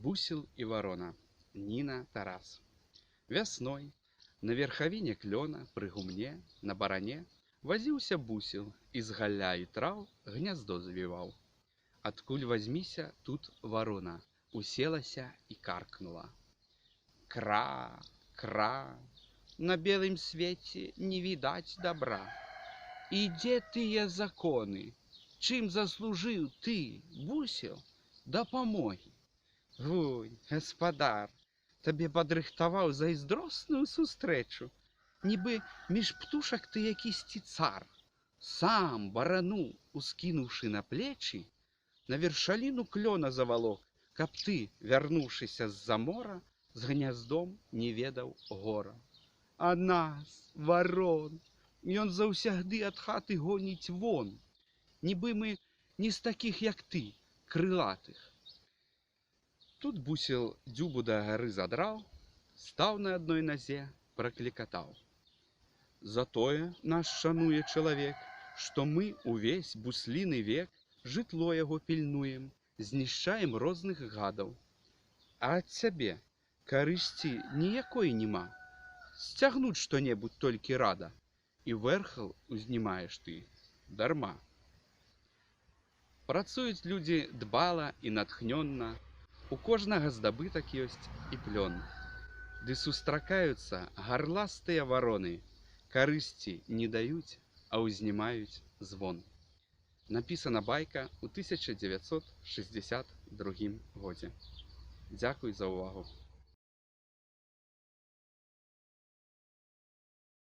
Бусел і варона. Ніна Тарас. Вясной на верхавіне клёна, пры гумне, на баране вазіўся бусел і з галля і траў гняздо завіваў. Адкуль вазьміся тут варона, уселася і каркнула: Кра, кра, на белым свеце не відаць дабра. І дзе тыя законы? Чым заслужыў ты, бусел, дапамогі? Вунь, гаспадар, табе падрыхтаваў зайздросную сустрэчу. Нібы між птушак ты якісьці цар. Сам барану, ускінуўшы на плечы, на вершаліну клёна завалок, каб ты, вярнуўшыся з-за мора, з гняздом не ведаў гора. А нас, варон, ён заўсягды ад хаты гоніць вон. Нібы мы не з такіх, як ты, крылатых. Тут бусел дзюбу да гары задраў, стаў на адной назе, праклікатаў: Затое нас шануе чалавек, што мы ўвесь бусліны век жытло яго пільнуем, знішчаем розных гадаў. А ад цябе карысці ніякой няма. Сцягнуць што-небудзь толькі рада, і вэрхал узнімаеш ты дарма. Працуюць людзі дбала і натхнённа, у кожнага здабытак ёсць і плён. Ды сустракаюцца гарластыя вароны, карысці не даюць, а ўзнімаюць звон. Напісана байка ў 1962 годзе. Дзякуй за ўвагу.